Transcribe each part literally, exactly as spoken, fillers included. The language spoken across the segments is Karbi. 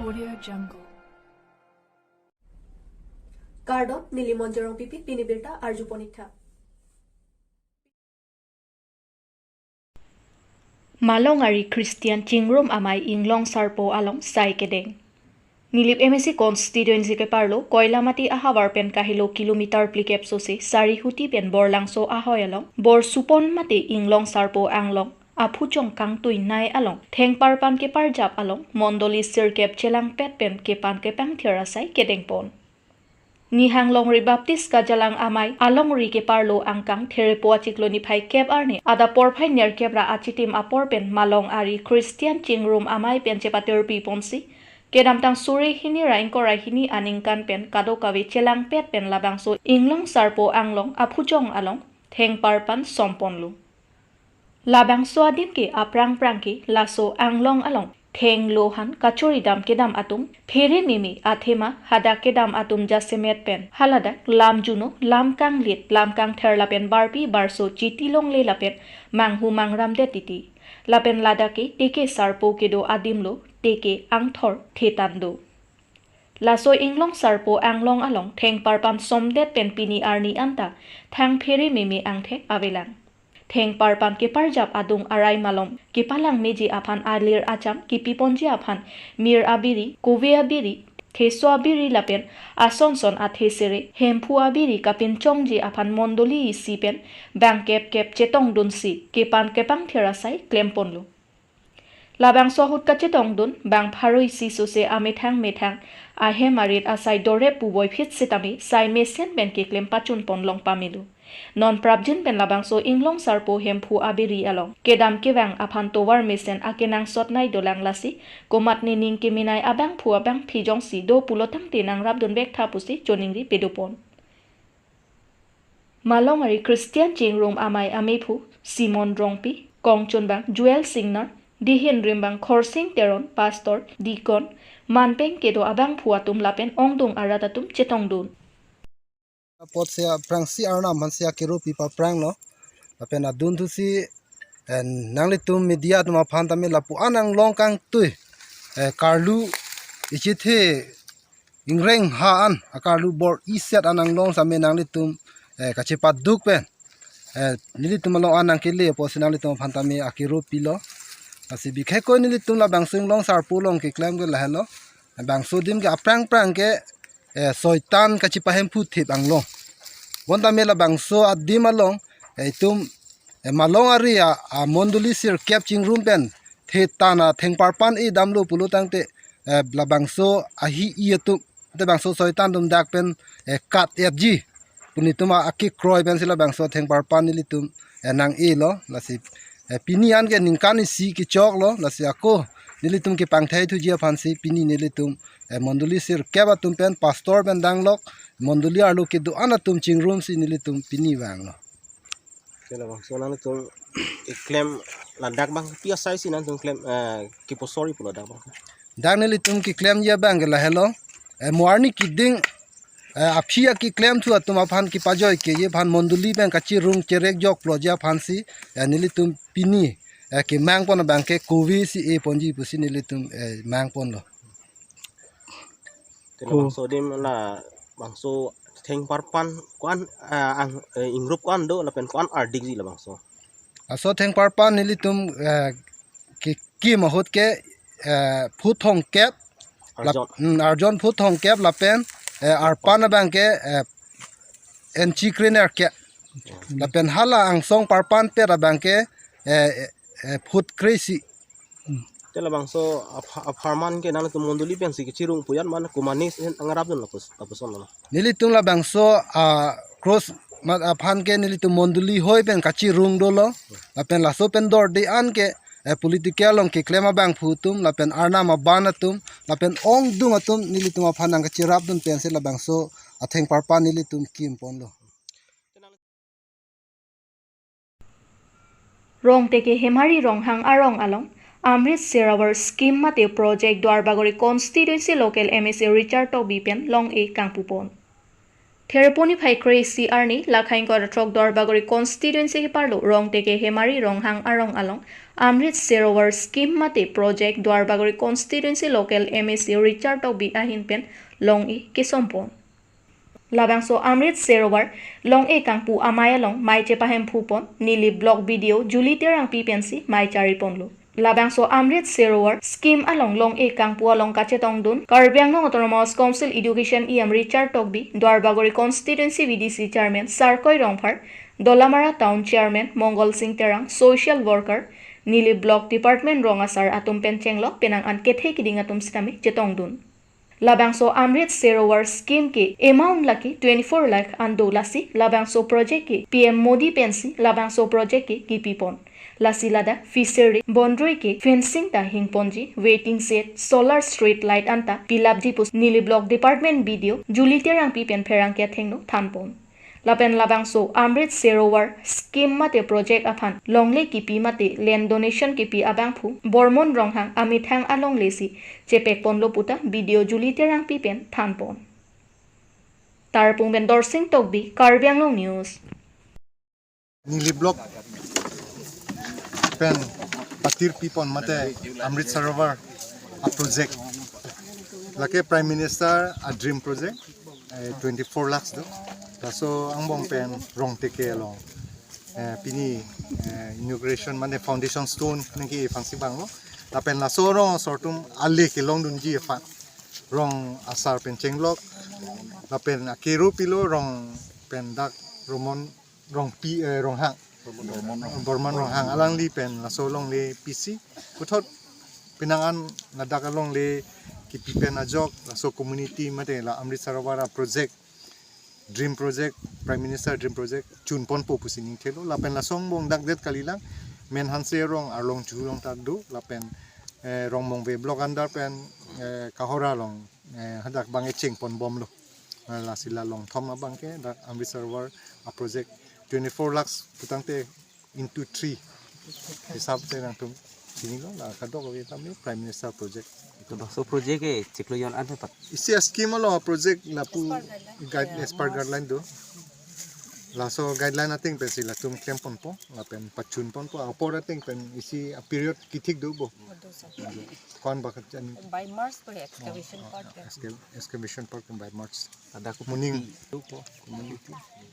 Audio Jungle. Kardom, neli Monjorong Pipi, pini birta arjupon ik tha. Malong ari Christian Chingrum Amei Inglong Sarpo along sai kedeng. Nilip M A C constituency keparlo Koilamati ahavar pen kahelo kilometer phlikep sose Sarihuti pen Borlangso ahoi along Borsupon mate Inglong Sarpo anglong aphujong kangtui nei along thengparpan keparjap along mondoli sirkep chelangpet pen kepan kepangthir asai kedengpon. Nihang Longri Baptist Kajalang Amei alongri keparlo angkang Therepo achiklo niphai kep arni adap porphai nerkep ra achitim apor pen Malong ari Christian Chingrum Amei pen chepatirpiponsi kedamtang suri hini ra ingkoi ra hini aningkan pen kadokave chelangpet pen labangso Inglong Sarpo anglong aphujong along thengparpan somponlo. Labangso adim ke aphrang phrang ke laso anglong along thenglo han kachoridam kedam atum phere meme athema hadak kedam atum jasemet pen haladak lam juno, lam kanglit, lam kangther lapen barpi barso chiti longle lapen manghu mangramdet titi. Lapen ladak ke teke Sarpo kedo adimlo teke angthor thetan do. Laso Inglong Sarpo anglong along thengparpan somdet pen pini arni anta thang phere meme angthek avelang. Thengparpan keparjap adung arai malom kepalang meji aphan alir acham kipiponji aphan mir abiri, kove abiri, theso abiri lapen ason son athesere, hemphu abiri kapinchongji aphan mondoli isi pen bangkep kep chetongdunsi kepan kepangthir asai klemponlo. Labangso ahut kachetongdun bang pharo isi sose amethang methang ahem arit asai dorep puvoiphit sitame sai mesen pen keklem pachunpon long pamelo. Non prapjin pen labangso Inglong Sarpo hemphu abiri along kedam kevang aphan tovar mesen akenangsot nei dolang lasi komatne ning kemenei abangphu abangphi jongsi do pulo tangte nangrapdun vek tha pusi choningri pedopon. Malong ari Christian Chingrum Amei amephu Simon Rongpi, kongchunbang Joel Singnar, dihin rimbang Khorsing Teron, pastor, deacon, manpeng kedo abangphu atum lapen ongdung arat atum chetongdun. Apotsi aphrangsi Arnam aphansi akero pi paphranglo. Lapen adunthusi, eh, nanglitum media atum aphan tame lapu-an anglong kangtui, eh, karlu ichithe ingreng ha an akarlu bor-iset an anglong same nanglitum, eh, kachepaduk pen, eh, nelitum along an nangkele apotsi nanglitum aphan tame akero pilo. Lasi bikhekkoi nelitum labangso Inglong Sarpo along keklem ke lahelo. Bangso adim ke aphrang phrang ke, eh, soitan kachepahemphu thip anglong. Bonta me labangso adim along, eh, itum, eh, Malong ari a, amondoli sirkep Chingrum pen thetan athengparpan idamlo pulo tangte, eh, labangso ahi-i atum, te bangso soitan atum dak pen, eh, kat-etji pu nelitum a, akekroi pensi labangso thengparpan nelitum, eh, nang-elo, lasi, eh, pini an ke ningkan isi kechoklo, lasi ako nelitum kepangthaithuji aphansi pini nelitum, eh, mondoli sirkep atum pen pastor pen danglok mondoli arlo kedo-an atum chingrumsi nelitum pini vanglo. Ke labangso nanglitum keklem ladak bang pi asaisi nanglitum klem, eh, keposori pulo dak bang. Dak nelitum keklemji abang ke lahelo, eh, mo arni keding, eh, aphi akeklemthu atum aphan kepajoi keji aphan mondoli pen kachirung cherek jokploji aphansi, eh, nelitum pini, eh, kemangpon abang ke kove si eponji pusi nelitum, eh, mangponlo. Te ko- labangso adim labangso thengparpan ko-an, ah, ang, eh, ingrup ko-an do lapen ko-an ardikji labangso. Laso thengparpan nelitum, eh, kekim ahut ke, eh, phut thomkep, lap-, Arjon. Hmm, arjon phut thomkep lapen, eh, arpan abang ke, eh, enchi krenerkep. Lapen hala angsong parpan pet abang ke, eh, eh, phut kre-isi. Te labangso apha-, apharman ke nanglitum mondoli pensi kechirung pu yan man kumani sen angrapdun lapus, lapuson lo. Nelitum labangso, ah, cross mat aphan ke nelitum mondoli hoi pen kachirung dolo. Lapen laso pen dorde an ke, eh, political along keklem abangphu atum, lapen Arnam aban atum, lapen ongdung atum nelitum aphan nangkachirapdun pensi labangso athengparpan nelitum kimponlo. Rongteke Hemari Ronghang arong along Amrit Sarovar scheme mate project Duarbagori constituency local M A C Richard Tokbi pen long-e kangpupon. Therepo niphai kre-isi arni lakhai ingkoi ra throk Duarbagori constituency keparlo Rongteke Hemari Ronghang arong along Amrit Sarovar Scheme mate project Duarbagori constituency local M A C Richard Tokbi ahin pen long-e kesompon. Labangso Amrit Sarovar long-e kangpu amei along mei chepahemphupon Nilip Block B D O Julie Terangpi pensi mei chariponlo. Labangso Amrit Sarovar Scheme along long-e kangpu along kachetongdun Karbi Anglong Autonomous Council Education E M Richard Tokbi, Duarbagori Constituency V D C Chairman Sarkoi Rongphar, Dolamara Town Chairman Mongol Sing Terang, social worker, Nilip Block Department rong asar atum pen chenglok penang an kethe kiding atum sitame chetongdun. Labangso Amrit Sarovar Scheme ke amount lake twenty-four lakh an do lasi labangso project ke P M Modi pensi labangso project ke kipipon. Lasi ladak fishery boundary ke fencing ta hingponji, waiting shed, solar street light anta pilapji pusi Nilip Block Department B D O Julie Terangpi pen pherangke athengno thanpon. Lapen labangso Amrit Sarovar Scheme mate project aphan longle kipi mate land donation kipi abangphu Bormon Ronghang amethang alongle si chepekponlo puta B D O Julie Terangpi pen thanpon. Tarpung pen Dorsing Tokbi, Karbi Anglong News. Nilip Block pen patirpipon mate Amrit Sarovar a project. Lake Prime Minister a dream project, eh, twenty-four lakhs do. Laso angbong pen rong teke along, eh, pini, eh, inauguration mane foundation stone nangke aphansi vanglo. Lapen laso rong asor atum ale kelongdunji aphan rong asar pen chenglok. Lapen akero pilo rong pen dak Romon Rongpi, eh, Ronghang. Bormon Ronghang. Bormon Ronghang alangli pen laso longle pisi. Puthot penang an ladak alongle kipi pen ajok laso community mate la Amrit Sarovar a project, dream project, Prime Minister dream project chunponpo pusi ningthelo. Lapen laso angbong dak det kalilang, Menhanse rong arlong chu long ta do, lapen, eh, Rongmongve block under pen, eh, Kahora along, eh, hadak bang echeng ponbomlo. Eh, lasi la long thom abang ke dak Amrit Sarovar a project twenty-four lakhs putangte into three hisab te nangtum chinilo, la kadokave tame Prime Minister project. Laso project ke chiklo jon an hepat. Isi a scheme along a project lapu guide, as per guideline do. Laso guideline ateng pensi latum klemponpo, lapen pachunponpo, apor ateng pen isi a period kithik do bo. Kon bakat jan. By March po excavation part ke. Excav-, excavation part by March. Ada ko muning. Muning.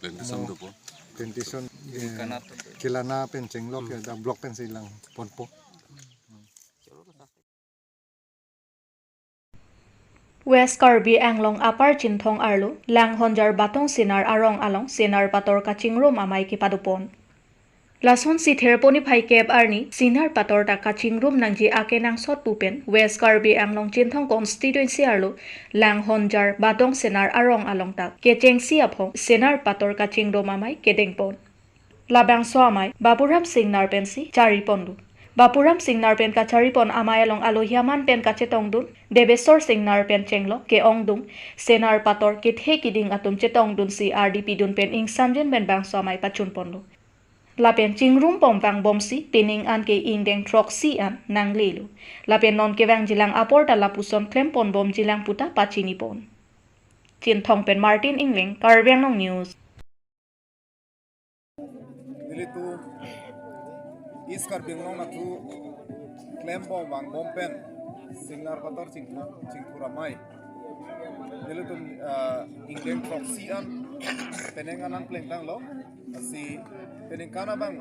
Plantation dopo. Plantation, eh, kelana pen chenglok ya, da block pensi langponpo. West Karbi Anglong Upper Chinthong arlo Langhonjar Batong Senar arong along Senar Pator kachingrum amei kepadopon. Lasonsi Therpo niphai kep arni Senar Pator ta kachingrum nangji akenangsot pu pen West Karbi Anglong Chinthong constituency arlo Langhonjar Batong Senar arong along ta kechengsi aphong Senar Pator kachingrum amei kedengpon. Labangso amei Bapuram Singnar pensi chariponlo. Bapuram Singnar pen kacharipon amei along alohi aman pen kachetongdun Debesor Singnar pen chenglok ke-ongdung Senar Pator kethe kiding atum chetongdunsi ardi pidun pen ingsamjin pen bangso amei pachunponlo. Lapen chingrumpon vangbomsi pining an ke ingdeng throksi an nanglelo. Lapen non kevangjilang apor ta lapuson klemponbomjilang puta pachinipon. Chinthong pen Martin Engleng, Karbi Anglong News. Nelitum East Karbi Anglong nathu klembom vangbom pen Singnar Pator chingthur, chingthur amei nelitum, ah, ingdeng throksi an penang an nangplengtanglo. Lasi penang an abang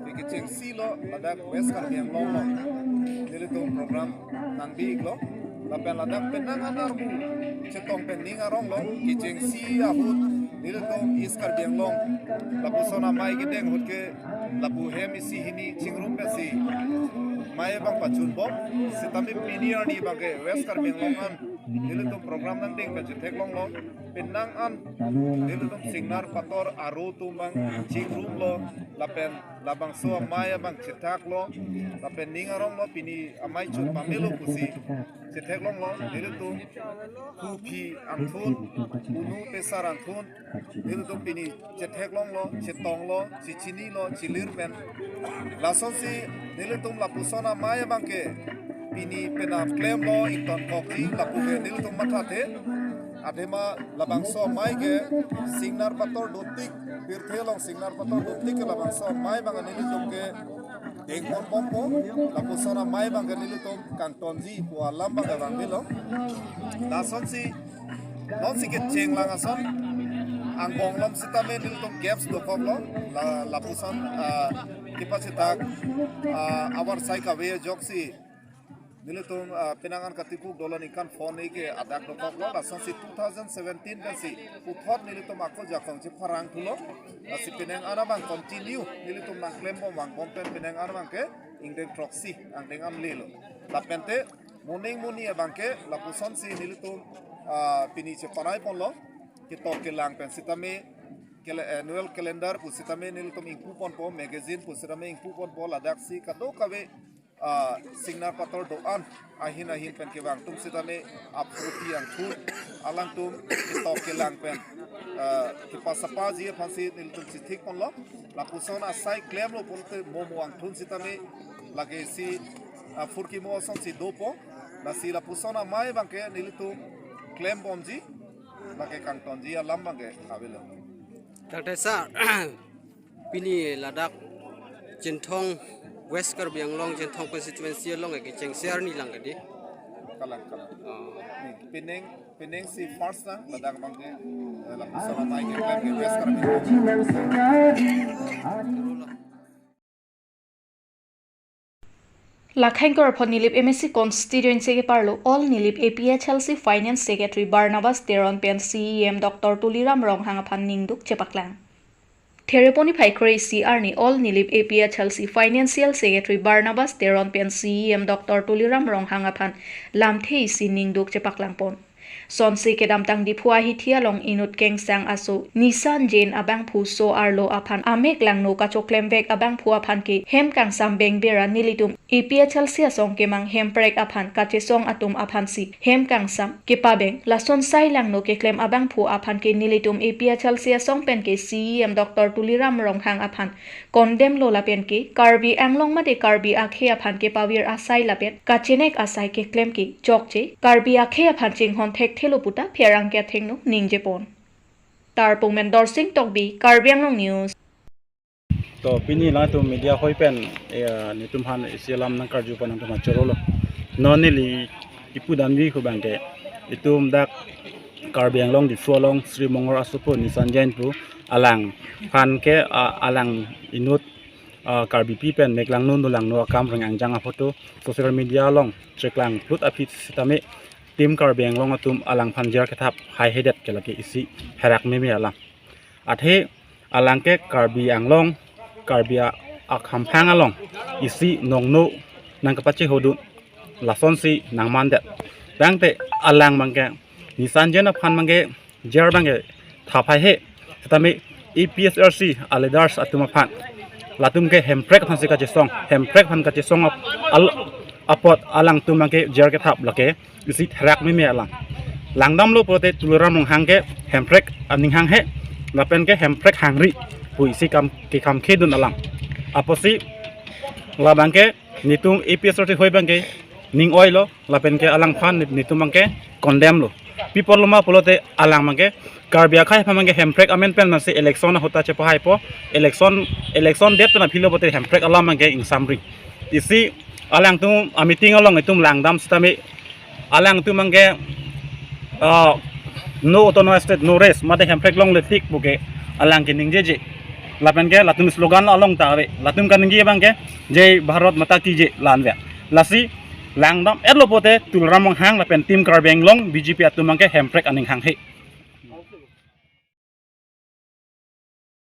ke kechengsi lo ladak West Karbi Anglong lo nelitum program nangbi-iklo. Lapen ladak penang an armu chetong pen ning arong lo kechengsi ahut nelitum East Karbi Anglong lapuson amei kedeng ahut ke lapu hem isi hini chingrum pensi mei abang pachunbom. Sitame pini arni abang ke West Karbi Anglong an nelitum program nangdeng pen chetheklonglo. Penang an nelitum Singnar Pator aro atum abang chingrumlo, lapen labangso amei abang chethaklo, lapen ning aronglo pini amei chun pamelo pusi chetheklonglo. Nelitum kuphi angthun, unu pesar angthun nelitum pini chetheklonglo, chetonglo, chechinilo, chilir pen. Lasonsi nelitum lapuson amei abang ke pini penap klemlo, ingtonkokji lapu ke nelitum mathathe. Athema labangso amei ke Singnar Pator dotik, pirthe along Singnar Pator dotik ke labangso amei abang nelitum ke Dengpon bompo, lapuson amei abangke nelitum kangtonji pu alam abangke vangvelo. Lasonsi, nonsi kecheng lang ason, angbong along sitame nelitum gaps dokoklo, la, lapuson, ah, kepachethak, ah, avar sai kave ajoksi nelitum, ah, penang an katikuk dolo ningkan phone ke adak dokoklo, lasonsi two thousand seventeen pensi puthot nelitum ako jakong chepharang thulo, lasi penang an abang continue nelitum nangklembom vangbom pen penang an abangke ingdeng throksi angdeng an lelo. Lapente moning moni abangke lapusonsi nelitum, ah, pini cheparai ponlo, ketok kelang pen sitame kele-, annual calendar pu sitame nelitum ingpu ponpo, magazine pu sitame ingpu ponpo, ladaksi kadokave, ah, singnar pator do-an ahin ahin pen kevang atum sitame aphuti angthun alangtum ketok kelang pen, ah, kepasapaji aphansi nelitum chethik ponlo. Lapuson asai klemlo pulote mo mo angthun sitame lake isi, ah, phurkimo asonsi dopo. Lasi lapuson amei abangke nelitum klembomji, lake kangtonji alam abangke avelo. Doctor sir, pini ladak Chinthong, West Karbi Anglong Chinthong constituency along ke chengsi arni lang kadi. Kalang, kalang. Oh. Hmm, penang, penangsi first lang, ladak abangke, eh, lapuson amei keklem ke West Karbi Anglong. Lakhang Korphon Nilip M A C constituency keparlo All Nilip A P H L C Finance Secretary Barnabas Teron pen C E M Doctor Tuliram Ronghang aphan ningduk chepaklang. Thereponi phai kre-isi arni All Nilip A P H L C Financial Secretary Barnabas Teron pen C E M Doctor Tuliram Ronghang aphan lamthe isi ningduk chepaklangpon. Sonsi kedamtang Diphu ahithi along inut kengsang aso Nisan Jain abangphu so arlo aphan amek langno kachoklem vek abangphu aphan ke hem kangsam beng bera nelitum A P H L C asong kemang hemprek aphan kachesong atum aphansi hem kangsam kepabeng, lason sai langno keklem abangphu aphan ke nelitum A P H L C asong pen ke C E M Doctor Tuliram Ronghang aphan condemn lo lapen ke Karbi Anglong mate Karbi akhei aphan kepavir asai lapen kachenek asai keklem ke chokche, Karbi akhei aphan chinghon thekthelo puta pherangke athengno ningjepon. Tarpung pen Dorsing Tokbi, Karbi Anglong News. To pini latum media hoi pen, eh, netum aphan isi alam nangkarju pon nangtum achorolo. Non neli ipu damji hu abangke, itum dak Karbi Anglong Diphu along Sri Mongor asopo Nisan Jain pu alangphan ke, ah, alang inut, ah, Karbipi pen mek langno no langno akam reng angjang aphoto social media along cheklang phlut aphi sitame Team Karbi Anglong atum alangphan jer kethap haihedet ke lake isi herak meme alam. Athe alang ke Karbi Anglong, Karbi a-, akhamphang along isi nongno nangkapachehudun lasonsi nangmandet. Tangte alang abangke Nisan Jain aphan abangke jer abangke thap haihe. Sitame A P H L C aleaders atum aphan, latum ke hemprek aphansi kachesong, hemprek aphan kachesong ap-, al-, apot alangtum abangke jer kethap lake isi therak meme alam. Langdamlo pulote Tuliram Ronghang ke hemprek aning hanghe, lapen ke hemprek hangri pu isi kam kekham khedun alam. Apotsi labangke netum A P H L C hoi abangke ning oilo, lapen ke alangphan netum abangke condemn lo. Pi apotlo ma pulote alang abangke Karbi akhei aphan abangke hemprek amen pen masi election ahut ta chepahaipo, election, election date pen aphi lo pulote hemprek alam abangke ingsamri. Isi alangtum a-meeting along itum langdam sitame alangtum abangke, ah, no autonomous state, no rest, mate hemprek longle tik puke alang keningjeje. Lapen ke latum slogan along ta ave. Latum kaningje abangke Jai Bharat Mata Ki Jai la-an ave. Lasi langdam-etlo pulote Tuliram Ronghang lapen Team Karbi Anglong B J P atum abangke hemprek aning hanghe.